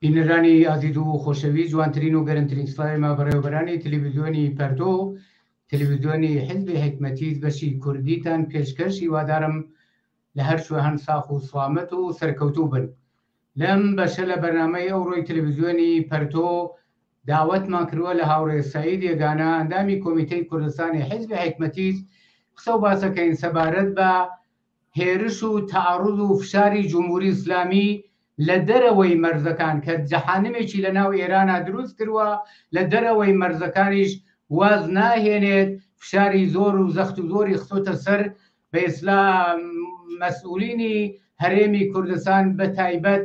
بینەرانی ئازیز و خۆشەویست جوانترین و گەرمترین سڵاوی مە بەڕێوەبەرانی تەلەڤیزیۆنی پەرتۆ و تەلەڤیزیۆنی حیزبی حیکمەتیز بەشی کوردیتان پێشکەش هیوادارم لە هەر کوێ هەن ساخ و سڵامەت و سەرکەوتوو بن لەم بەشە لە بەرنامەی ئەوڕۆی تەلەڤیزیۆنی پەرتۆ داوەتمان کردووە لە هاوڕێ سەعید یەگانە ئەندامی کۆمیتەی کوردستانی حیزبی حیکمەتیز قسە و باسەکەین سەبارەت بە هێرش و تەعەڕوز و فشاری جمهوری ئیسلامی لە دەرەوەی مەرزەکان کە جەحانمێکی لە ناو ئێرانا دروست کروە لە دەرەوەی مەرزەکانیش واز ناهێنێت فشاری زۆر و زەخت و زۆری خستۆتە سەر بە ئیسلا مەسئولینی هەرێمی کوردستان بە تایبەت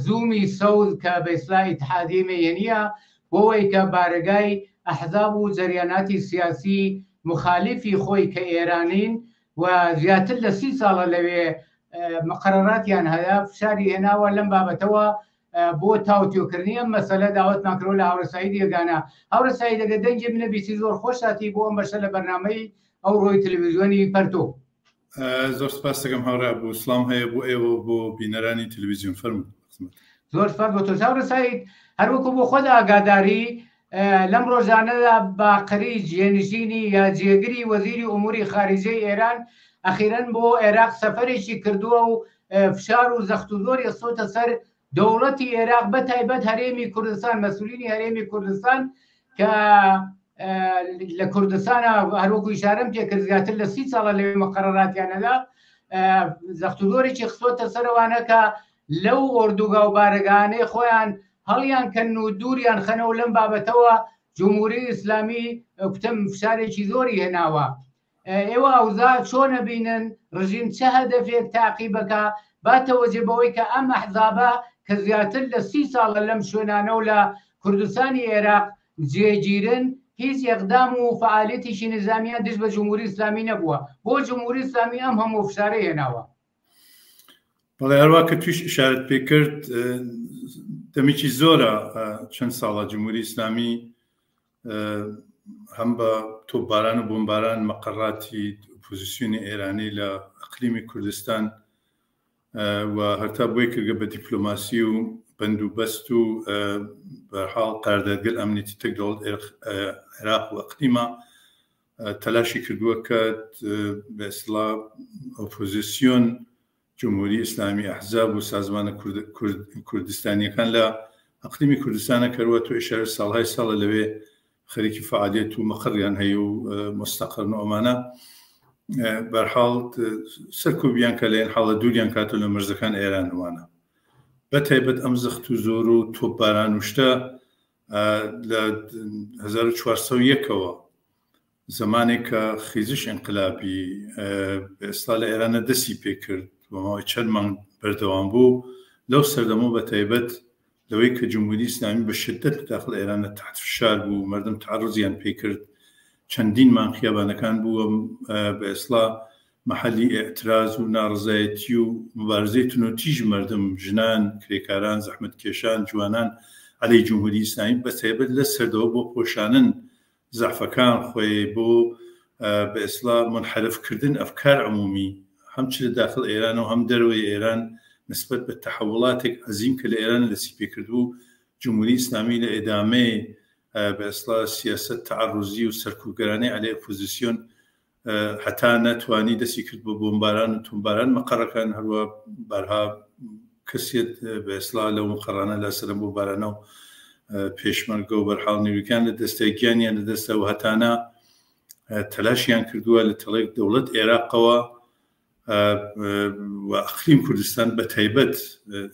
زوومی سەوز کە بە ئیسلا ئیتحادیەی مەیەنیە بۆوەی کە بارەگای ئەحزاب و جەریاناتی سیاسی مخالیفی خۆی کە ئێرانین و زیاتر لە سی ساڵە لەوێ مقەرەراتیان هەیە فشاری هێناوە لەم بابەتەوە بۆ تاوتوێکردنی ئەم مەسەلە داوەتمان کردوە لە هاوڕێ سعید یەگانە. هاوڕێ سعید ئەگەر دەنگی منە بیستی زۆر خۆش هاتی بۆ ئەم بەشە لە بەرنامەی ئەوڕۆی تەلەڤیزیۆنی پەرتۆ. زۆر سپاس دەکەم هاوڕێ ئەبوو سڵام هەیە بۆ ئێوە و بۆ بینەرانی تەلەڤیزیۆن فەرموو خزمەت. زۆر سپاس بۆ تۆش هاوڕێ سعید هەروەکو بۆ خۆت ئاگاداری لەم ڕۆژانەدا باقری جێنشینی یا جێگری وەزیری ئوموری خاریجەی ئێران ئەخیرەن بۆ عێراق سەفەرێکی کردووە و فشار و زەخت و زۆری خستۆتە سەر دەوڵەتی عێراق بە تایبەت هەرێمی کوردستان مەسولینی هەرێمی کوردستان کە لە کوردستانە هەروەکو ئیشارەم پێکرد زیاتر لە سی ساڵە لەوێ مقەرەراتیانەدا زەخت و زۆرێکی خستۆتە سەرەوانە کە لەو ئۆردوگا و بارەگانەی خۆیان هەڵیان کەن و دووریان خەنەوە لەم بابەتەوە جمهوری ئیسلامی کوتم فشارێکی زۆری هێناوە ئێوە ئەوزا چۆن ئەبینن ڕژیم چ هەدەفێک تاقیبەکا با تەوەجێ بەوەی کە ئەم ئەحزابە کە زیاتر لە سی ساڵە لەم شوێنانە و لە کوردستانی ئێراق جێگیرن هیچ ئێقدام و فەعالیەتێکی نیزامیان دژ بە جمهوری ئیسلامی نەبووە بۆ جمهوری ئیسلامی ئەم هەموو فشارەی هێناوە؟ بەڵێ هەروا کە تویش ئشارەت پێ کرد دەمێکی زۆرە چەند ساڵە جمهوری ئیسلامی هەم بە تۆپباران و بۆمباران مەقەڕاتی ئۆپۆزیسیۆنی ئێرانی لە ئەقلیمی کوردستان و هەرتا بۆی کردگە بە دیپلۆماسی و بەند و بەست و بەرحاڵ قەراردادگەل ئەمنیەتی تەک دەوڵەت عێراق و ئەقلیمە تەلاشی کردووە کە بە ئیستڵا ئۆپۆزیسیۆن جمهوری ئیسلامی ئەحزاب و سازمانە کوردستانیەکان لە ئەقلیمی کوردستانە کەروە تۆ ئشارە ساڵهای ساڵە لەوێ خەریکی فعالیت و مەقڕیان هەیە و مستەقرن و ئەمانە بەرحاڵ سەرکوبیان کە لەین حاڵە دووریان کاتۆ لە مەرزەکان ئێران وانە بە تایبەت ئەم زەخت و زۆر و تۆپباران و شتە لە 1401ەوە زمانێک کە خیزش ئینقلابی ئێستا لە ئێرانە دەستی پێکرد و ماوەی چەند مانگ بەردەوام بوو لەو سەردەمە بە تایبەت لەوەی کە جمهوری ئیسلامی بە شدت لە داخل ئێرانە تحت فشار بوو مردم تعرضیان پێکرد چەندین مانگ خیابانەکان بووە بە ئێسڵا مەحەلی ئێعتراز و ناڕەزایەتی و موبارزەی تونوتیژ مەردم، ژنان، کرێکاران، زەحمەتکێشان، جوانان عەلەی جمهوری ئیسلامی بە تایبەت لە سەردەوە بۆ پۆشانن زەعفەکان خوەی بۆ بە ئێسڵا مونحەرف کردن ئەفکار عمومی هەم چ لە داخڵ ئێران و هەم دەرەوەی ئێران نسبەت بە تەحەوڵاتێک عەزیم کە لە ئێران دەسی پێکردبوو جمهوری ئیسلامی لە ئێدامەی بە ئێسڵا سیاسەت تەعەڕوزی و سەرکوبگەرانەی عەلەی ئۆپۆزیسیۆن هەتا نەتوانی دەستی کرد بە بۆمباران و تۆمباران مەقەڕەکان هەروە بارها کەسێت بە ئێسلا لەو مقەڕانە لە سەرم بۆ بارانە و پێشمەرگە و بەرحاڵ نیوەکان لە دەستە گیانیان لە دەستە و هەتانە تەلاشیان کردووە لە تەڵێک دەوڵەت عێراقەوە و ئەقلیم کوردستان بە تایبەت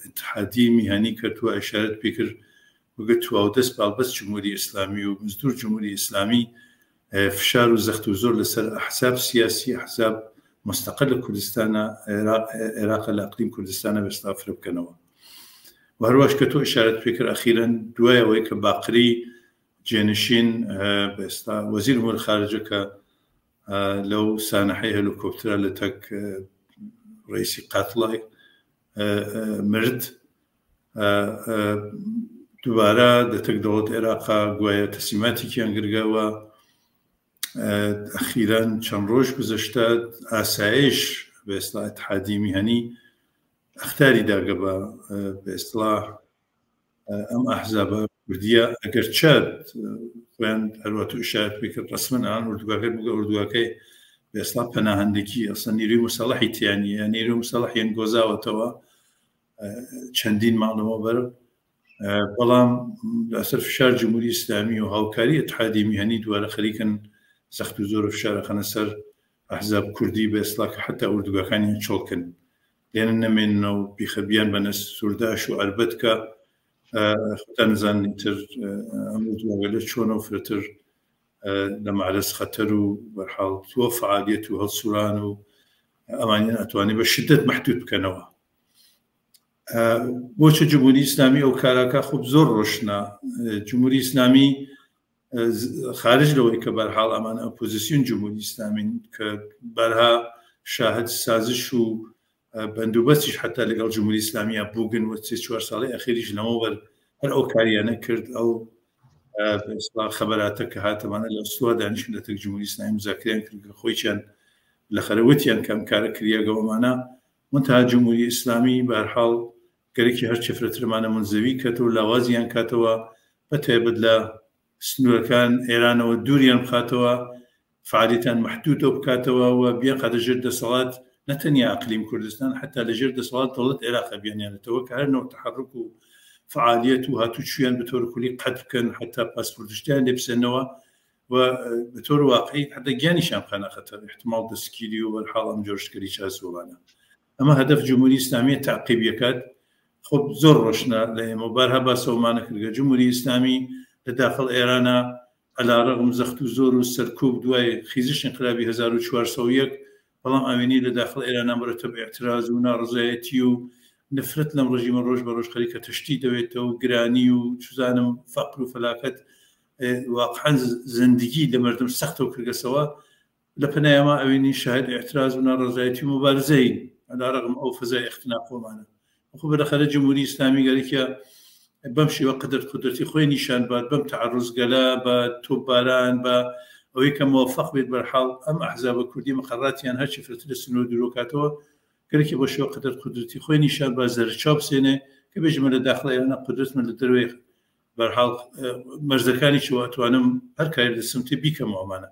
اتحادی میهانی کردووە ئشارەت پێکرد وگە تواودەست باڵبەست جمهوری ئیسلامی و مزدور جمهوری ئیسلامی فشار و زەخت و زۆر لەسەر ئەحزاب سیاسی ئەحزاب مستەقل لە کوردستانە عێراقە لە ئەقلیم کوردستانە بەستا فرە بکەنەوە و هەرواش کە تۆ ئشارەت پێکرد ئەخیرەن دوای ئەوەی کە باقری جێنشین بەستا وەزیر امور خارجە کە لەو سانحەی هەلوکۆپترا لە تەک ڕئیسی قاتڵای مرد دووبارە دەتەک دەوڵەت عێراقا گوایە تەسلیماتێکیان گرگەوە ئەخیران چەند ڕۆژ گوزەشتە ئاسایش بە ئێستا اتحادی میهنی ئەختاری داگە بە بە ئێستڵا. ئەم ئەحزابە کوردیە ئەگەر چەد خۆیان هەروە تو ئشارەت پێ کرد ڕەسمەن ئان ئوردوگاکەی بووگە ئوردوگاکەی بێسڵا پەناهەندەکی ئەسڵەن نیروی موسەڵەحی تیا نییە نیروی موسەڵەحیان گۆزاوەتەوە چەندین ماڵ لەمەوبەر بەڵام لەسەر فشار جمهوری ئیسلامی و هاوکاری اتحادی میهنی دووارە خەریکن زەخت و زۆر فشارەخەنە سەر ئەحزاب کوردی بە ئێستا کە حتا ئوردوگاکانیان چۆڵکن لێنە نەمێننەوە و بیخە بیان بەنە سورداش و ئەربەت کە خۆتان نزانن ئیتر ئەم ئوردوگاگەلە چۆنە و فرەتر لە معرەز خەتەر و بەرحاڵ تۆ فعالیەت و هەڵسووران و ئەمانیان ئەتوانێت بە شدت مەحدود بکەنەوە. بۆچە جمهوری ئیسلامی ئەو کاراکە خۆب زۆر ڕۆشنە جمهوری ئیسلامی خارج لەوەی کە بەرحاڵ ئەمانە ئۆپۆزیسیون جمهوری ئیسلامین کە بەرها شاهد سازش و بەندوبەستیش حتا لەگەڵ جمهوری ئیسلامیە بووگن و سێ چوار ساڵی ئەخیریش لەمەوبەر هەر ئەو کاریانە کرد ئەو خەبەراتە کە هاتەمانە لە ئوستوا دانیشن لە تەک جمهوری ئیسلامی مزاکریان کرد کە خۆیچیان لە خەرەوتیان کەم کارە کریاگەوەمانە منتها جمهوری ئیسلامی بەهەرحاڵ گەرەکی هەرچی فرەترمانە منزەوی کەتەوە لاوازیان کاتەوە بە تایبەت لە سنوورەکان ئێرانەوە دووریان بخاتەوە فعالیتان مەحدودەو بکاتەوە و بیانخاتە ژێر دەسەڵات نە تەنیا ئەقلیم کوردستان حتا لە ژێر دەسەڵات دەوڵەت عێراق بیانیانێتەوە کە هەر نەوع تەحەڕوک و فعالیەت و هاتوچویان بە تۆر کولی قەت بکەن حتا پاسپۆرتشتیان لێ بسێنەوە و بە تۆر واقعی حتا گیانیشیان بخەنە خەتەر احتمال دەستگیری و بەرحاڵ ئەم جۆر شتگەلی چاسۆڵانە ئەمە هەدەف جمهوری ئیسلامیە تەعقیب یەکات خۆ زۆر ڕۆشنە لە ئێمە و بارها باسەوەمانە کردگە جمهوری ئیسلامی لە داخڵ ئێرانە علی رغم زەخت و زۆر و سەرکوب دوای خیزش انقلابی 1401 بەڵام ئاوێنەی لە داخڵ ئێرانە مرتب اعتراض و ناڕزایەتی و نفرەت لەم ڕژیمە ڕۆژ بە ڕۆژ خەریکە تەشتی دەوێتەوە گرانی و چزانم فەقر و فەلاکەت واقعا زندگی لە مردم سەختەو کردگەسەوە لە پەنای ئەمە ئەوینی شاهد ئیعتراز و ناڕەزایەتی و موبارزەین علی رغم ئەو فەزای ئیختناق خۆمانە خۆ بەلەخەرە جمهوری ئیسلامی گەرەکە بەم شێوە قدرت قدرەتی خۆی نیشان بات بەم تعرضگەلە بە تۆپباران بە ئەوەی کە مۆفەق بێت بەرحاڵ ئەم ئەحزابە کوردی مقەراتیان هەرچی فرەتر لە سنوور دوورۆکاتەوە گەرەکی بۆ شێوە قدرت قدرەتی خۆی نیشان بە زەرچاو بسێنێ کە بێژمە لە داخڵ ئێرانە قدرەتمە لە دەروێ بەرحاڵ مەرزەکانیشەوە ئەتوانم هەر کارێک دەستم تێ بیکەمەوە ئەمانە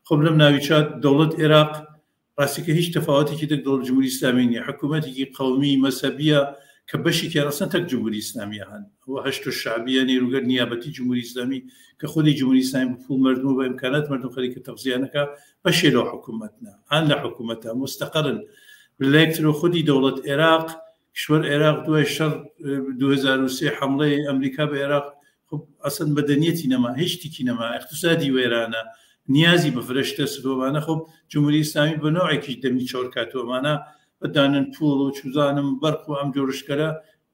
خۆم لەم ناویچە دەوڵەت عێراق ڕاستیکە هیچ تەفاوتێکی دەک دەوڵەت جمهوری ئیسلامی نییە حکوومەتێکی قەومی مەزهەبیە کە بەشێکیان ئەسڵەن تەک جمهوری ئیسلامیە هەن و هەشت و شعبیە نیروگەر نیابەتی جمهوری ئیسلامی کە خودی جمهوری ئیسلامی بە پوڵ مردم و بە ئیمکانات مردم خەریکە تەغزیانەکە بەشێ لەو حکوومەتنە هەن لە حکوومەتە مستەقەرن لەلایەک ترەوە خودی دەوڵەت عێراق کشوەر عێراق دوای شەڕ 2003 حەمڵەی ئەمریکا بە عێراق خب ئەسڵەن مەدەنیەتی نەما هیچ شتێکی نەما اقتصادی وێرانە نیازی بە فرە شتە سرۆمانە خب جمهوری ئیسلامی بە نوعێکیش دەمی چۆر کاتۆمانە بەدانن پوڵ و چوزانم بەرق و ئەم جۆرشکەرە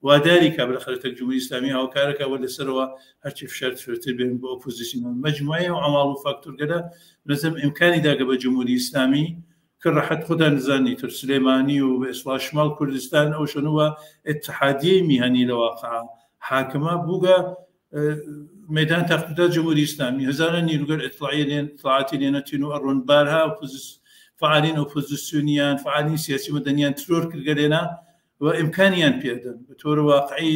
واداری کا بالاخرە تەک جمهوری ئیسلامی هاوکارەکە وە لەسەرەوە هەرچی فشار فرەتر بێن بۆ ئۆپۆزیسیۆن مجموعەیە و عەواڵ و فاکتۆرگەلە نەزم ئیمکانی داگە بە جمهوری ئیسلامی کە ڕەحەت خودان نزانی تر سلێمانی و بە ئێسڵا شمال کوردستان ئەو شەنوە ئتحادیەی میهەنی لە واقع حاکمە بووگە مەدان تاقیدا جمهوری ئیسلامی هەزاران نیروگەر ئیتڵاعی لێن ئیتڵاعاتی لێ نەتین و ئەڕۆن بارها فعالین ئۆپۆزیسیۆنیان فعالین سیاسی مەدەنیان ترۆر کردگە لێنا و ئیمکانیان پێدەن بە تۆر واقعی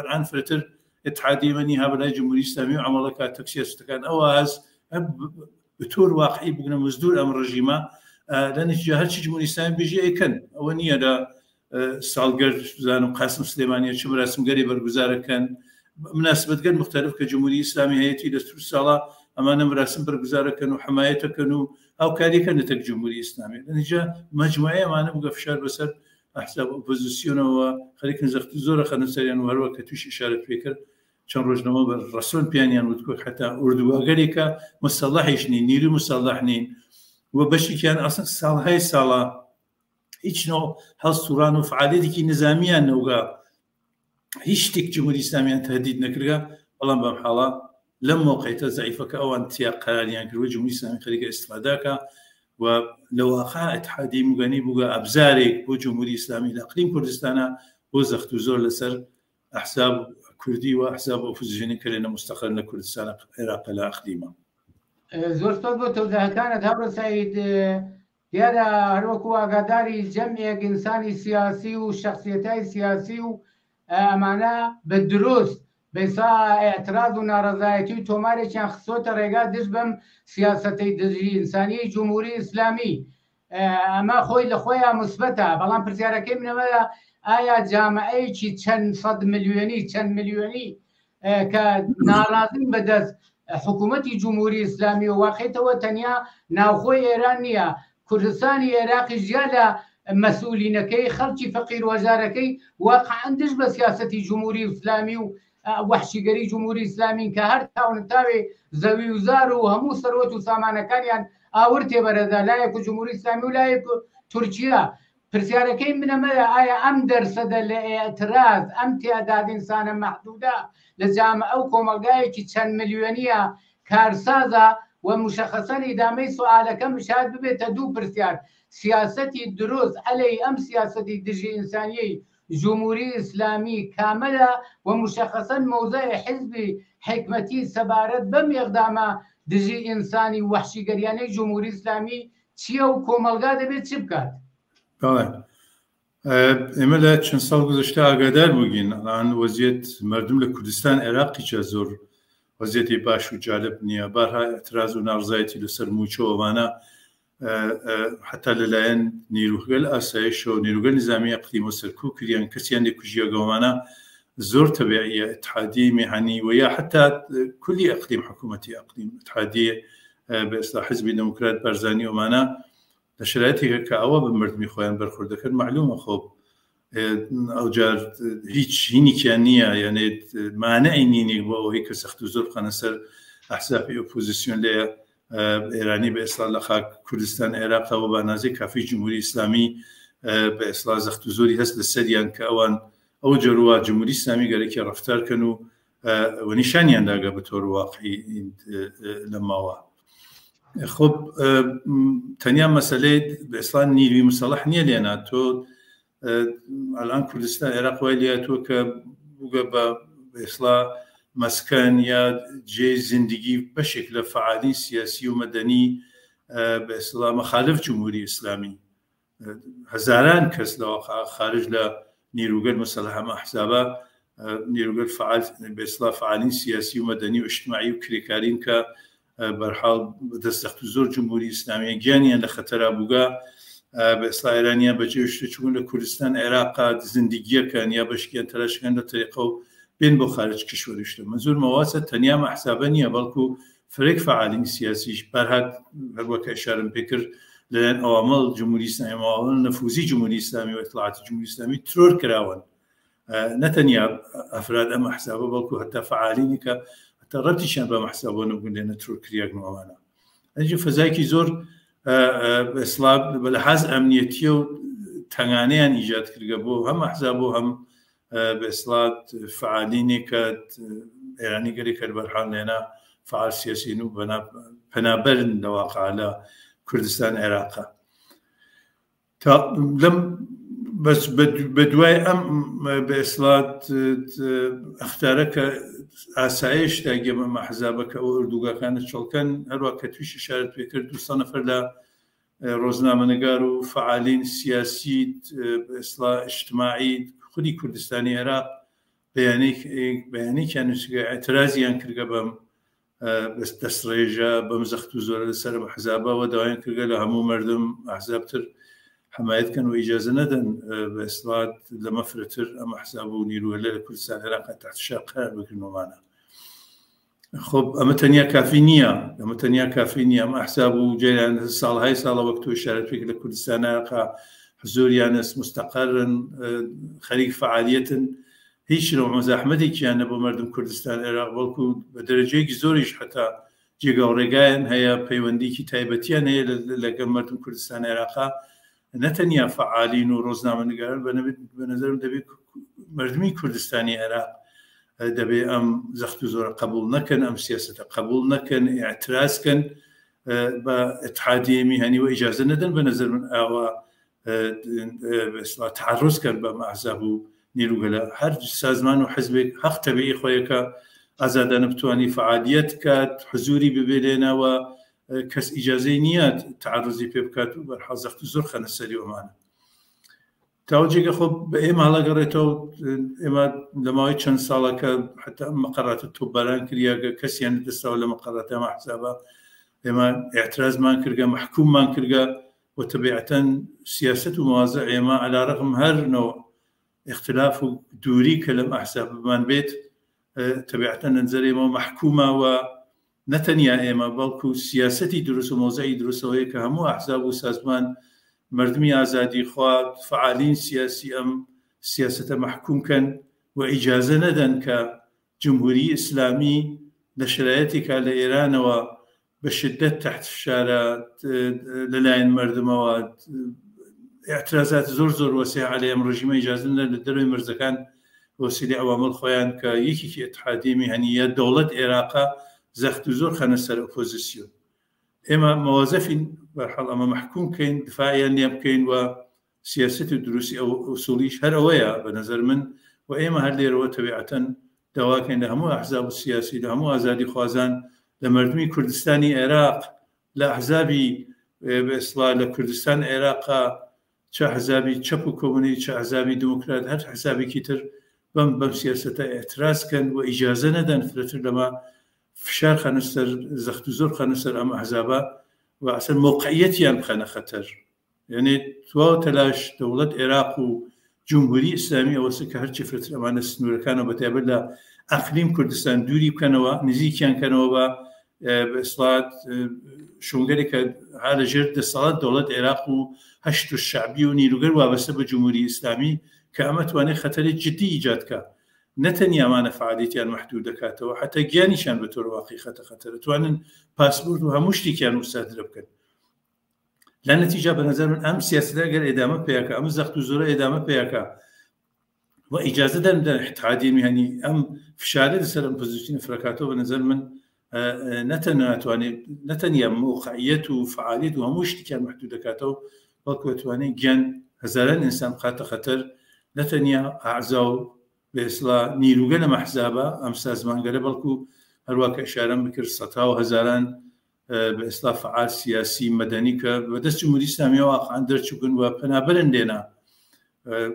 الان فرەتر اتحادی مەنی ها بەلای جمهوری ئیسلامی و عملەکە تەکسیاستەکان ئەوە هەست بە تۆر واقعی بگرە مزدور ئەم ڕژیمە لە نتیجە هەرچی جمهوری ئیسلامی بژی ئەیکەن ئەوە نییە لە ساڵگەرد بزانم قاسم سلێمانیە چ مراسمگەری بەرگوزارەکەن مناسبەتگەر مختلف کە جمهوری ئیسلامی هەیەی لە سور ساڵە ئەمانە مراسم بەرگوزارەکەن و حمایەتەکەن و هاوکاریەکەن لە تەک جمهوری ئیسلامی لە نتیجە مجموعەی ئەمانە بگە فشار بەسەر ئەحزاب ئۆپۆزیسیۆنەوە خەریکن زەخت زۆرە خەنە سەریان و هەروە کە تووشی ئشارەت پێکرد چەند ڕۆژ لەمەوبەر ڕەسمەن پێیانیان وتووە حەتا ئوردوگاگەلێکە مسەڵەحیش نین، نیروی مسەڵەح نین و بەشێکیان ئەسڵەن ساڵهای ساڵە هیچ نوع هەڵسوڕان و فعالیەتێکی نزامیان نەوگە هیچ شتێک جمهوری ئیسلامیان تهدید نەکردگە بەڵام بەم حاڵە لەم مۆقعیتە زەعیفەکە ئەوان تیا قەراریان کردوە جمهوری ئیسلامی خەریکە ئیستفاداکە و لە واقع اتحادی مگەنی بووگە ئەبزارێک بۆ جمهوری ئیسلامی لە ئەقلیم کوردستانە بۆ زەخت و زۆر لەسەر ئەحزاب کوردی و ئەحزاب ئۆپۆزیسیۆنی کە لێنە مستەقەر لە کوردستان عێراق لە ئەقلیمە. زۆر سپاس بۆ تەوزیحەکانت هاوڕێ سەعید. دیارە هەروەکو ئاگاداری جەمعێک ئینسانی سیاسی و شەخسیەتای سیاسی و. ئەمانە بە دروست بەیسا ئیعتراز و ناڕەزایەتی و تۆمارێکیان خستۆتە ڕێگا دژ بەم سیاسەتەی دژی ئینسانیی جمهوری ئیسلامی. ئەمە خۆی لە خۆیا موسبەتە، بەڵام پرسیارەکەی من ئەوەیە ئایا جامعەیەکی چەند سەد ملیۆنی چەند ملیۆنی کە ناڕازین بەدەست حکوومەتی جمهوری ئیسلامی و واقعیتەوە تەنیا ناوخۆی ئێران نییە کوردستانی عێراقیش جیا لە مەسئولینەکەی خەڵکی فەقیر و هەژارەکەی واقعا دژ بە سیاسەتی جمهوری ئیسلامی و وەحشیگەری جمهوری ئیسلامین کە هەر تاونتاوێ زەوی و زار و هەموو سەروەت و سامانەکانیان ئاور تێبەرەدا لایەک و جمهوری ئیسلامی و لایەک تورکیا پرسیارەکەی من ئەمەیە ئایا ئەم دەرسەدە لە ئێعتراز ئەم تیاداد ئینسانە مەحدودە لە جامعە و کۆمەڵگایەکی چەند ملیۆنیە کارسازە و مشەخەسەن ئیدامەی سوئالەکەم شاید ببێتە دوو پرسیار سیاسەتی دروست عەلەی ئەم سیاسەتی دژی ئینسانیەی جمهوری ئیسلامی کامەیە و مشەخەسەن مەوزەعی حیزبی حیکمەتی سەبارەت بەم ئیقدامە دژی ئینسانی و وەحشیگەریانەی جمهوری ئیسلامی چیە و کۆمەڵگا دەبێت چ بکات؟ بەڵێ ئێمە لە چەند ساڵ گوزەشتە ئاگادار بووگین ئەلان وەزیەت مردم لە کوردستان عێراقیچە زۆر وەزیەتی باش و جالب نییە بارها ئاعتراز و ناڕزایەتی لەسەر موچە ئەوانە حتا لەلایەن نیروگەل ئاسایشەوە نیروگەل نظامی ئەقلیمەوە سەرکوب کریان کەسیان لێ کوژیاگەوانە زۆر تەبیعیە اتحادیە میهنی و یا حتا کلی ئەقلیم حکوومەتی ئەقلیم اتحادیە بە ئێستا حزبی دموکرات بارزانی ئەمانە لە شرایطێکە کە ئەوە بە مردمی خۆیان بەرخورد دەکرد معلومە خۆ ئەوجار هیچ هینێکیان نییە یانێ مانعی نینێک بۆ ئەوەی کە سەخت و زۆر بخەنە سەر ئەحزابی ئۆپۆزیسیۆن لێ ئێرانی بە ئێستا لە خاک کوردستان عێراقەوە بە نازی کافی جمهوری ئیسلامی بە ئێستا زەخت و زۆری هەست لە سەریان کە ئەوان ئەو جۆروا جمهوری ئیسلامی گەرەکی ڕفتار کەن و و نیشانیان داگە بە تۆر واقعی لە ماوە خب تەنیا مەسلەی ئێستا نیروی مسەڵح نییە لێنا تۆ ئەلان کوردستان عێراق وای لاتوە کە بووگە بە ئێسلا مەسکەن یا جێ زندگی بەشێک لە فعالی سیاسی و مەدەنی بە ئێسلا مەخالف جمهوری ئیسلامی هەزاران کەس لە واقع خارج لە نیروگەل مەسەلە هەمە ئەحزابە نیروگەل فعال بە ئێسلا فعالین سیاسی و مەدەنی و اجتماعی و کرێکارین کە بەرحاڵ بەدەست زەخت و زۆر جمهوری ئیسلامیە گیانیان لە خەتەرا بووگە بە ئێستا ئێرانیان بەجێشتە چوون لە کوردستان عێراقا زندگیەکەن یا بەشکیان تەلاشکەن لە تەریقە و بێن بۆ خارج کشوەریشتە منزور مەواسە تەنیا مەحسابە نییە بەڵکو فرێک فعالین سیاسیش بەرهات هەروەکە ئشارم پێکرد لەلایەن ئەوامەڵ جمهوری ئیسلامی ماوەڵ نفوزی جمهوری ئیسلامی و اطلاعاتی جمهوری ئیسلامی ترۆر کراون نەتەنیا ئەفراد ئەم ئەحزابە بەڵکو هەتا فعالینی کە هەتا ڕەتیشیان بەم ئەحزابەوە نەبوون لێنە ترۆر کریاگن و ئەوانە ئەنجی فەزایکی زۆر ئیسڵا بە لەحاز ئەمنیەتیە و تەنگانەیان ئیجاد کردگە بۆ هەم ئەحزاب و هەم بە ئیسڵات فعالینێک کە ئێرانی گەلی کە بەرحاڵ لێنە فعال سیاسین و پەنابەرن لە واقع لە کوردستان عێراقە تا لەم بەس بە دوای ئەم بە ئیسڵات ئەختارە کە ئاسایش داگێ بە مەحزابە کە ئەو ئەردوگاکانە چڵکەن هەروە کە تویش ئشارەت پێکرد 200 نەفەر لە ڕۆزنامەنگار و فعالین سیاسی ئیسڵا اجتماعی خودی کوردستانی عێراق بەیانێکیان نووسگە اعترازیان کردگە بەم دەستڕێژە بەم زەخت و زۆرە لەسەر ئەم ئەحزابە و داوایان کردگە لە هەموو مردم ئەحزاب تر حمایەت کەن و ئیجازە نەدەن بە ئیسڵات لەمە فرەتر ئەم ئەحزاب و نیروهلە لە کوردستان عێراق تحت فشار قرار بگرن ومانە خب ئەمە تەنیا کافی نییە ئەمە تەنیا کافی نییە ئەم ئەحزاب و جەریان ساڵهای ساڵە وەک تۆ ئشارەت پێ لە کوردستان عێراق حزوریانس مستقرن خەریک فعالیەتن هیچ نەوع مەزاحمەتێکیان نە بۆ مەردم کوردستان عێراق بەڵکو بە دەرەجەیەکی زۆریش حەتا جێگا و ڕێگایان هەیە پەیوەندیکی تایبەتیان هەیە لەگەڵ مەردم کوردستان عێراقا نەتەنیا فعالین و ڕۆزنامەنگاران بە نظرم دەبێت مردمی کوردستانی عێراق دەبێ ئەم زەخت و زۆرە قبول نەکەن ئەم سیاستە قبول نەکەن اعتراز کەن بە اتحادیە میهنی و ئیجازە نەدەن بە نظر من ئاوا تعرض کەن بەم ئەحزاب و نیروگەلە هەر سازمان و حزبێک حەق تەبیعی خۆیەکە ئازادانە بتوانی فعالیت کات حزوری ببێ لێناوە کەس ئیجازەی نییە تعرضی پێ بکات و بەرحاڵ زەخت و زۆر خەنە سەری ئەمانە. تاوە جێگە خۆ بە ئێمە هەڵەگەڕێتەوە ئێمە لە ماوەی چەند ساڵەکە حتا مقراتە تۆپباران کریاگە کەسیان دەستاوە لە مقراتە ئەمە حسابە ئێمە اعترازمان کردگە محکوممان کردگە و تەبیعەتەن سیاست و مواضع ئێمە علی رغم هەر نوع اختلاف و دووری کە لەم ئەحزابمان بێت تەبیعەتەن نەنزەر ئێمە مەحکومە و نە تەنیا ئێمە بەڵکو سیاسەتی دروست و مەوزعی دروست ئەوەیە کە هەموو ئەحزاب و سازمان مەردمی ئازادیخوا فەعالین سیاسی ئەم سیاسەتە مەحکوم کەن و ئیجازە نەدەن کە جمهوری ئیسلامی لە شەرایەتێکا لە ئێرانەوە بە شدەت تحت فشارە لەلایەن مردمەوە اعترازات زۆر زۆر وەسیع عەلەی ئەم ڕژیمە ئیجازە نەدەن لە دەرەوەی مەرزەکان وەسیلەی عەوامڵ خۆیان کە یەکێکی ئیتحادیە میهەنی یە دەوڵەت ئێراقە زەخت و زۆر خەنە سەر ئۆپۆزیسیۆن ئێمە مەوەزەفین بەرحاڵ ئەمە مەحکوم کەین دفاعیان لێ بکەین و سیاسەت و دروستی ئەو ئوسوڵیش هەر ئەوەیە بە نەزەر من و ئێمە هەر لێرەوە تەبیعەتەن داواکەین لە هەموو ئەحزاب و سیاسی لە هەموو ئازادیخوازان لە مەردمی کوردستانی عێراق لە ئەحزابی بە ئیسڵا لە کوردستان عێراقا چ ئەحزابی چەپ و کۆمۆنی چ ئەحزابی دموکرات هەر حسابێکی تر بەم بەم سیاسەتە ئیعتراز کەن و ئیجازە نەدەن فرەتر لەمە فشار خەنە سەر زەخت و زۆر بخەنە سەر ئەم ئەحزابە و ئەسەر مەوقعیەتیان بخەنە خەتەر یعنی تواو تەلاش دەوڵەت عێراق و جمهوری ئیسلامی ئەوەسە کە هەرچی فرەتر ئەمانە سنوورەکانەوە بە تایبەت لە ئەقلیم کوردستان دووری بکەنەوە نزیکیان کەنەوە بە ئیسڵات شونگەری کە ها لە ژێر دەسەڵات دەوڵەت عێراق و هەشت و شعبی و نیروگەر وابەستە بە جمهوری ئیسلامی کە ئەمە توانێت خەتەری جدی ئیجاد کە نەتەنیا ئەمانە فعالیتیان محدود دەکاتەوە حتا گیانیشیان بە تۆر واقعی خەتە خەتەرە توانن پاسپۆرت و هەموو شتێکیان مسادرە بکەن لە نەتیجا بە نظر من ئەم سیاسەتە ئەگەر ئێدامە پێیاکە ئەم زەخت و زۆرە ئێدامە پێیاکە و ئیجازە دەن دەن اتحادی میهنی ئەم فشارە لەسەر ئەم پۆزیسیۆن فرەکاتەوە بە نظر من نەتەناتوانێت نەتەنیا موقعیەت و فعالیت و هەموو شتێکیان محدود دەکاتەوە بەڵکو ئەتوانێت گیان هەزاران ئینسان بخاتە خەتەر نەتەنیا ئەعزا و بێسڵا نیروگە لە مەحزابە ئەم سازمانگەلە بەڵکو هەروە کە ئشارەم بکرد سەتا و هەزاران بە ئێستا فعال سیاسی مەدەنی کە بە دەست جمهوری ئیسلامیەوە واقعا دەرچوون و پەنابەرن لێنا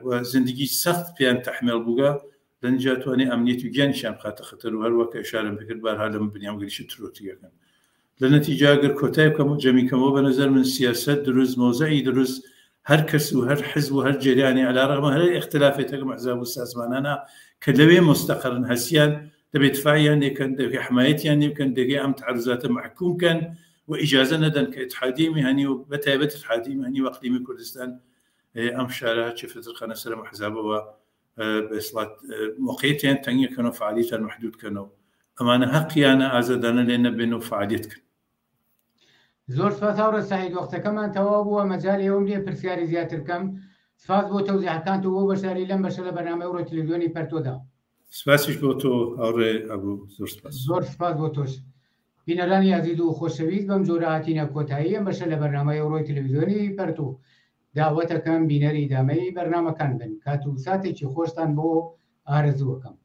و زندگی سەخت پێیان تەحمێڵ بووگە لەنجا توانێ ئەمنیەت و گیانیشیان بخاتە خەتەر و هەروە کە ئشارەم پێکرد بارها لەم بنیامگەریشە ترۆتیەکەن لە نەتیجە گەر کۆتای بکەم و جەمی کەمەوە بە نەزەر من سیاسەت دروست مەوزعی دروست هەر کەس و هەر حزب و هەر جەریانی علی رغم هەر ئیختلافێ تەکم ئەحزاب و سازمانانە کە لەوێ مستقرن هەسیان دەبێ دفاعیان لێ کەن دەبێ حمایەتیان لێ بکەن دەگێ ئەم تعرضاتە مەحکوم کەن و ئیجازە نەدەن کە اتحادیە میهنی و بە تایبەت اتحادیە میهنی و اقلیمی کوردستان ئەم فشارە هەرچی فرەتر خەنە سەر ئەم ئەحزابەوە بە ئیسڵات موقعیەتیان تەنگەکەن و فعالیەتیان محدود کەنەوە ئەمانە هەقیانە ئازادانە لێ نەبێن و فعالیەت کەن. زۆر سپاس هاوڕێ سەعید وەختەکەمان تەواو بووە مەجالی ئەوەم نییە پرسیاری زیاتر بکەم سپاس بۆ تەوزیحەکانت و بۆ بەشداری لەم بەشە لە بەرنامەی ئەوڕۆی تلویزیۆنی پەرتۆدا. سپاسیش بۆ تۆ هاوڕێ ئەبوو زۆر سپاس. زۆر سپاس بۆ تۆش. بینەرانی ئازیز و خۆشەویست بەم جۆرە هاتینە کۆتایی ئەم بەشە لە بەرنامەی ئەوڕۆی تلویزیۆنی پەرتۆ داوەتەکەم بینەری ئیدامەی بەرنامەکان بن کات و ساتێکی خۆشتان بۆ ئارەزووەکەم.